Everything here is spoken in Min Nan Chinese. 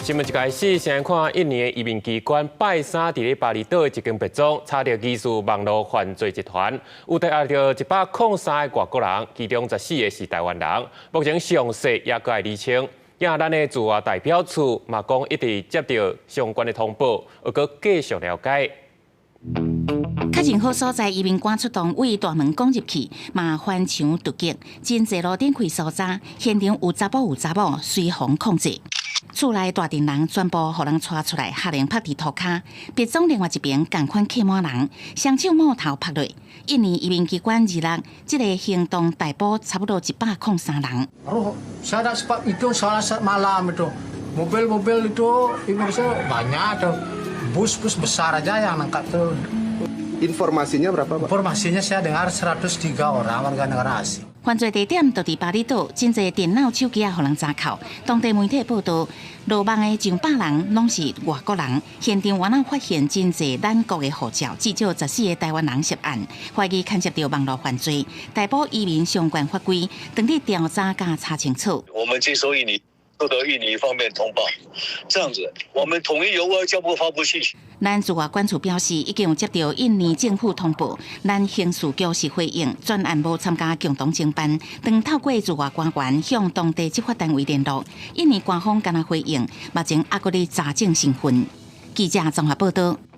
新聞一開始，先看印尼的移民機關拜三佇咧巴厘島的一間別莊，查著疑似網路犯罪集團，有逮捕著103個外國人，其中14個是台灣人。目前詳細猶閣愛釐清。也咱的駐外代表處嘛講一直接著相關的通報，猶閣繼續了解。確認好所在，移民官出動對大門攻入去，嘛翻牆突擊，真濟路頂開搜查，現場有查埔有查某隨風控制。厝內大陣人全部予人帶出來，合連拍佇塗跤。別莊另外一邊仝款客滿人，雙手摸頭拍落。印尼移民機關二六，這个行動逮捕差不多103人。 Saya tak sempat itu soalnya malam itu mobil-mobil itu banyak tuh, bus-bus besar aja yang nangkap tuh. Informasinya berapa, Pak? Informasinya saya dengar 103 orang warga negara asing. 犯罪地點就佇巴厘島，真濟電腦、手機仔予人查扣。當地媒體報道，落網的上百人攏是外國人。現場原來發現真濟咱國的護照，至少14個台灣人涉案，懷疑牽涉著網路犯罪，逮捕移民相關法規，當地調查佮查清楚。我們接收印尼，收到印尼方面通報，這樣子，我們統一由外交部發布信息。咱駐外館處表示，已經有接著印尼政府通報，咱刑事局是回應，專案無參加共同偵辦，當透過駐外官員向當地執法單位聯絡，印尼官方敢若回應，目前猶閣咧查證身份。記者綜合報道。